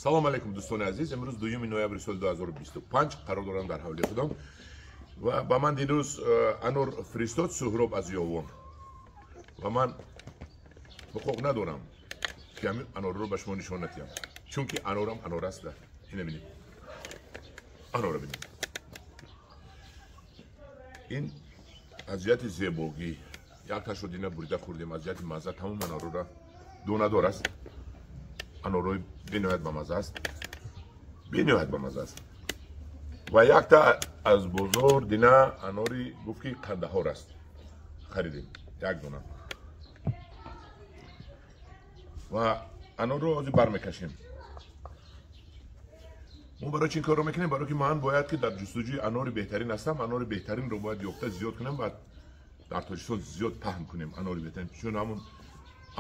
Салом алейкум, дӯстони азиз. Имрӯз 2 ноябри соли 2025 қарор дорам дар ҳавлии худам ва ба ман дирӯз анор фиристод Суҳроб аз Ёвон ва ман ҳуқуқ надорам ки ҳамин анорро ба шумо нишон надиҳам, чунки анорам анор аст. Ина бинед, анорро бинед. Ин аз ҷиҳати зебогӣ якташро дина бурида хӯрдем, аз ҷиҳати мазза тамом анорро донадор аст. Анорҳои бениҳоят бамазза аст, бениҳоят бамазза аст. Ва якта аз бозор дина анори гуфт ки Қандаҳор аст, харидем як дона ва анорро ҳозир бармекашем. Мо барои чи ин корро мекунем? Барои ки ман бояд ки дар ҷустуҷӯи анори беҳтарин ҳастам. Анори беҳтаринро бояд ёфта зиёд кунем ва дар Тоҷикистон зиёд паҳн кунем анори беҳтарин. Чун ҳамун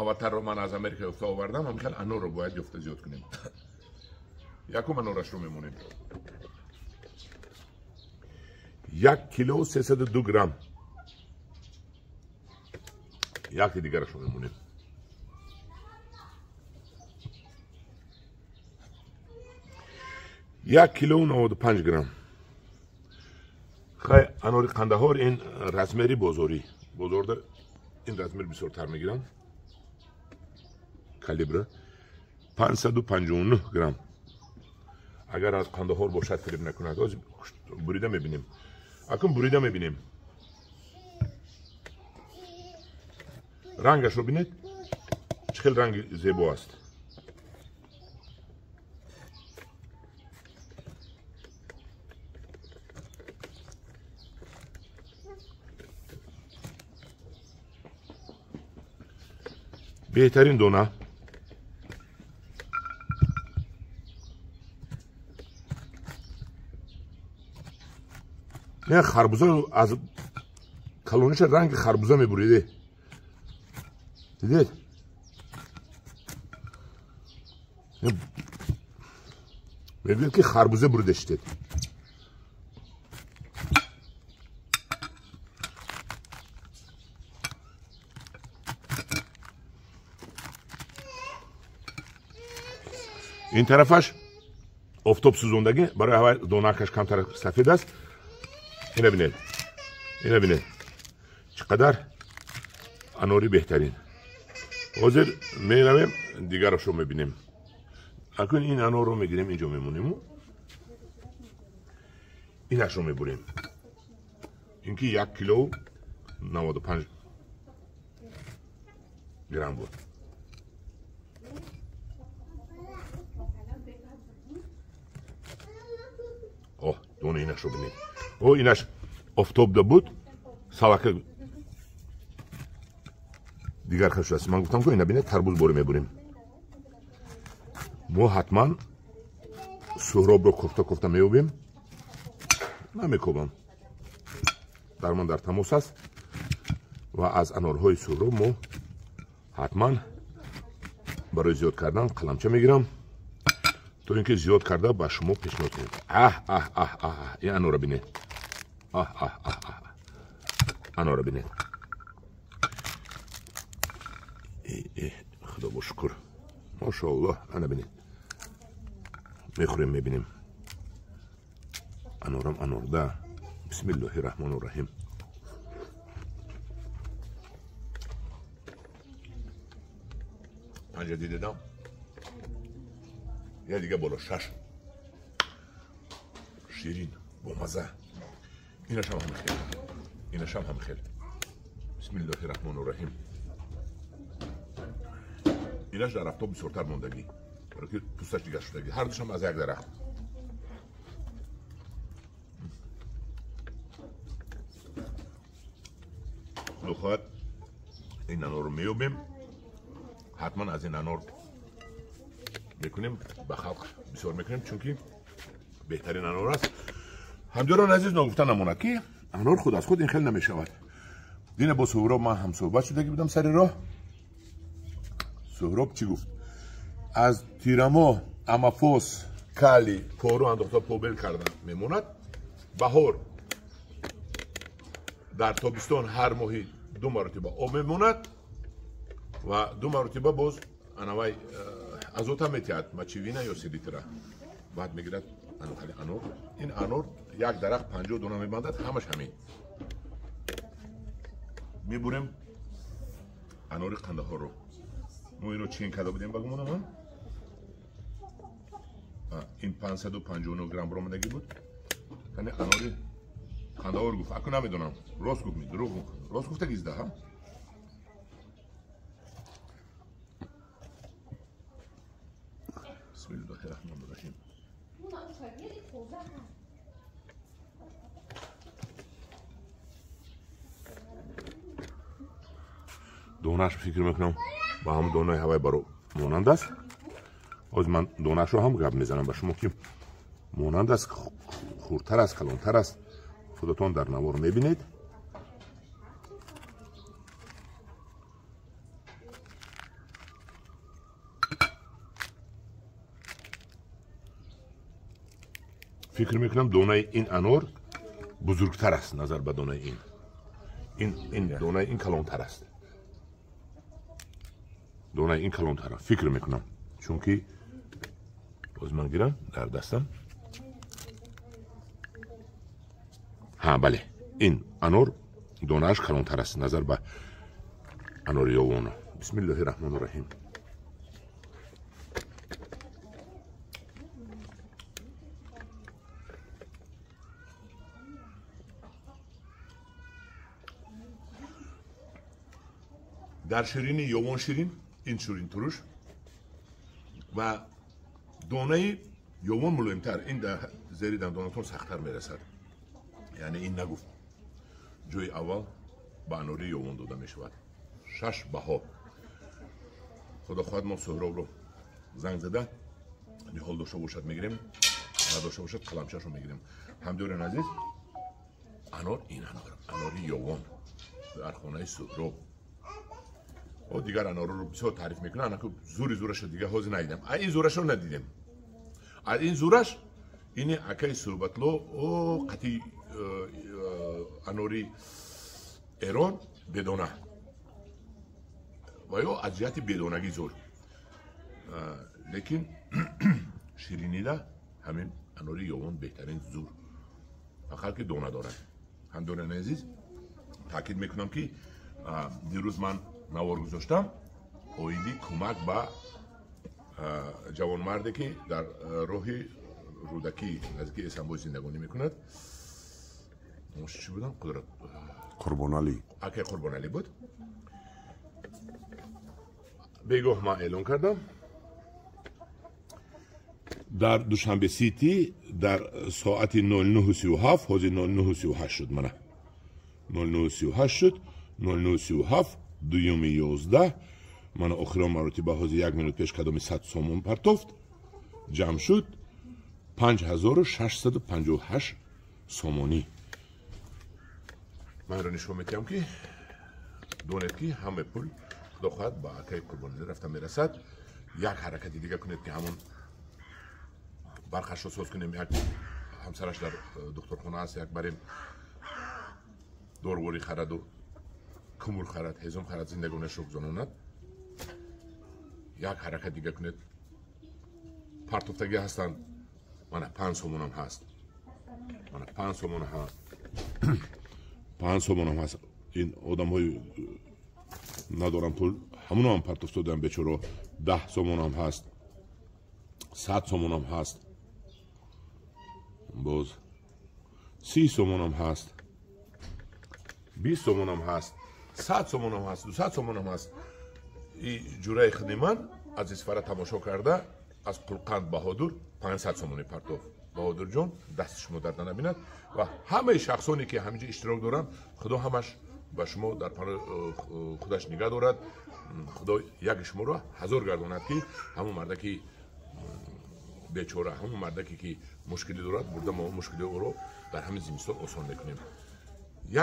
аватарро ман аз Америка ёфта овардам, ҳамин хел анорро бояд ёфта зиёд кунем. Якум анорашро мемонем. 1 кило 302 грамм. Яки дигарашро мемонем. 1 кило 95 грамм. Хай, анори Қандаҳор ин размери бозорӣ. Бозорда ин размер бисёртар мегирам. Калибра 559 грамм. Агар аз Қандаҳор бошад, фиреб накунад. Ҳозир бурида мебинем. Акун бурида мебинем. Рангашро бинед, чӣ хел ранги зебо аст. Беҳтарин дона. Не, харбуза аз калониша ранги харбуза мебуриде. Дидед? Мебинед ки харбуза бурида шудед. Ин тарафаш офтоб сӯзондагӣ, барои ҳавай донакаш камтар сафед аст. Ина бинед, ина бинед, чӣ қадар анори беҳтарин. Ҳозир меравем дигарашро мебинем. Акун ин анорро мегирем, инҷо мемонему инашро мебурем. Ин ки 1 кило 95 грамм буд. Оҳ, дона инашро бинед. О, инаш офтобда буд, салака дигар хел шудааст. Ман гуфтам ки ина бинед, тарбуз боре мебурем. Мо ҳатман Суҳробро кофта кофта меёбем. Намекобам, дармон дар тамос аст ва аз анорҳои Суҳроб мо ҳатман барои зиёд кардан қаламча мегирам, то ин ки зиёд карда ба шумо пешниҳод кунем. Аҳ аҳ аҳ аҳ, ин анорро бинед. Аҳ аҳ аҳ аҳ, анорро бинед. Худо бо шукр, машоаллоҳ. Ана бинед, мехӯрем, мебинем. Анорам анорда. Бисмиллоҳи раҳмони раҳим. Панҷа дидедам, я дига боло 6. Ширин, бомаза. Инашам ҳам хел, инашам ҳам хел. Бисмиллоҳи раҳмони раҳим. Инаш дар афтоб бисёртар мондагӣ, барои ки пӯсташ дигар шудагӣ. Ҳар душам аз як дарахт. Худо хоҳад ин анорро меёбем, ҳатман аз ин анор мекунем, ба халқ бисёр мекунем, чунки беҳтарин анор аст. Ҳамдиёрони азиз, ногуфта намонад ки анор худ аз худ ин хел намешавад. Дина бо Суҳроб ман ҳамсӯҳбат шудагӣ будам сари роҳ. Суҳроб чӣ гуфт? Аз тирамо амафос кали пору андохта побел карда мемонад. Баҳор дар тобистон ҳар моҳи 2 маротиба об мемонад ва 2 маротиба боз анавай Азота метиҳад, мочевина ё селитра. Баъд мегирад анор. Ин анор як дарахт 50 дона мебандад, ҳамаш ҳамин. Мебурем анори Қандаҳорро. Мо инро чен карда будем ба гумонам. Ин 559 грамм баромадагӣ буд. Яъне анори Қандаҳор гуфт. Аку намедонам. Рост гуфт ми, дурӯғ гуфт. Рост гуфтагизда, ҳа? Бисмиллоҳир-раҳмонир-раҳим. Донаш фикр мекунам ба ҳамон донаи ҳавай баро монанд аст. Ҳозир ман донашро ҳам гап мезанам ба шумо, ки монанд аст, хурдтар аст, калонтар аст. Худатон дар навор мебинед. Фикр мекунам донаи ин анор бузургтар аст назар ба донаи ин. Ин донаи ин калонтар аст. Донаи ин калонтар аст, фикр мекунам. Чунки боз ман гирам дар дастам. Ҳа, бале, ин анор донааш калонтар аст назар ба анори Ёвона. Бисмиллоҳир-раҳмонир-раҳим. Дар ширини Ёвон ширин, ин ширин туруш ва донаи Ёвон мулоимтар, ин дар зери дандонатон сахттар мерасад. Яъне ин нагуфт. Ҷои аввал ба анори Ёвон дода мешавад. 6 баҳо. Худо хоҳад мо Суҳробро занг зада ниҳол дошта бошад мегирем, надошта бошад қаламчашро мегирем. Ҳамдиёрон азиз, анор ин анор, анори Ёвон дар хонаи Суҳроб. О дигар анорро бисёр таъриф мекунад, анаку зури зурашро дигар ҳозир надидам. А ин зурашро надидем. А ин зураш ини акаи Суҳбатло о қати анори Эрон бедона. Ва ё аз ҷиҳати бедонагӣ зур. Лекин ширинида ҳамин анори Ёвон беҳтарин зур. Фақат ки дона дорад. Ҳамдиёрони азиз, таъкид мекунам ки дирӯз ман навор гузоштам оиди кӯмак ба ҷавонмарде ки дар роҳи Рӯдакӣ наздики Эсанбой зиндагонӣ мекунад. Номаш чӣ будам? Қудрат Қурбоналӣ. Акай Қурбоналӣ буд. Бегоҳ ман эълон кардам. Дар Душанбе Сити дар соати 09:37, ҳозир 09:38 шуд, мана 09:38 шуд, 09:37 2-11 мана охирон маротиба ҳозир як минут пеш кадоми 100 сомон партофт, ҷамъ шуд 5658 сомонӣ. Ман инро нишон медиҳам ки донед ки ҳамаи пул худо хоҳад ба акаи Қурбоналӣ рафта мерасад. Як ҳаракати дига кунед ки ҳамон барқашро соз кунем, як ҳамсараш дар духтурхона аст, як барем дорворӣ хараду кумур харад, ҳезум харад, зиндагонашро гузаронад. Як ҳаракат дига кунед. Партофтагӣ ҳастанд, мана 5 сомонам ҳаст, мана 5 сомон ҳаст, 5 сомонам ҳаст. Ин одамҳои надорам пул, ҳамоноам партофтодаам бечоро. 10 сомонам ҳаст, 100 сомонам ҳаст, боз 30 сомонам ҳаст, 20 сомонам ҳаст, 100 сомонам ҳаст, 200 сомонам ҳаст. И ҷураи худи ман аз Исфара тамошо карда аз Қулқанд Баҳодур 500 сомонӣ партофт. Баҳодурҷон, дасти шумо дарда набинад ва ҳамаи шахсоне ки ҳаминҷо иштирок доранд, Худо ҳамаш ба шумо дар паноҳи худаш нигаҳ дорад. Худо яки шуморо ҳазор гардонад ки ҳамон мардаки бечора, ҳамон мардаке ки мушкилӣ дорад, бурда мо мушкили ӯро дар ҳамин зимистон осон мекунем.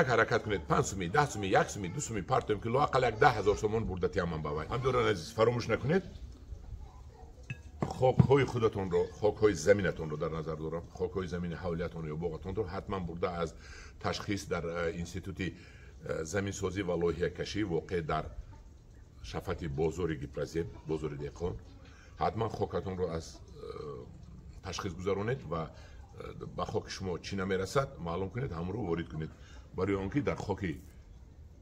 Як ҳаракат кунед, 5 сумӣ, 10 сумӣ, 1 сумӣ, 2 сумӣ партоем ки лоақал як 10 000 сомон бурда тияман ба вай. Ҳамдиёрони азиз, фаромӯш накунед, хокҳои худатонро, хокҳои заминатонро дар назар дорам, хокҳои замини ҳавлиятонро ё боғатонро ҳатман бурда аз ташхис дар институти заминсозӣ ва лоиҳакашӣ воқеъ дар шафати бозори Гипрозем, бозори деҳқон, Ҳатман хокатонро аз ташхис гузаронед ва ба хоки шумо чӣ намерасад, маълум кунед, ҳамонро ворид кунед. Барои он ки дар хоки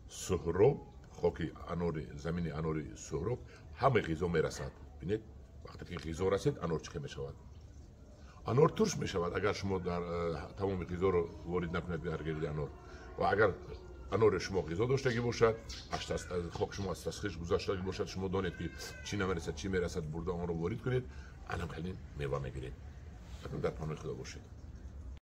Суҳроб, хоки анори, замини анори Суҳроб ҳама ғизо мерасад. Бинед, вақте ки ғизо расид, анор чӣ мешавад? Анор турш мешавад, агар шумо дар тамоми ғизоро ворид накунед дар гирди анор. Ва агар анори шумо ғизо доштагӣ бошад, хок шумо аз ташхис гузаштагӣ бошад, шумо донед ки чӣ намерасад, чӣ мерасад, бурда онро ворид кунед, анам хеле мева мегиред. Дар паноҳи Худо бошед.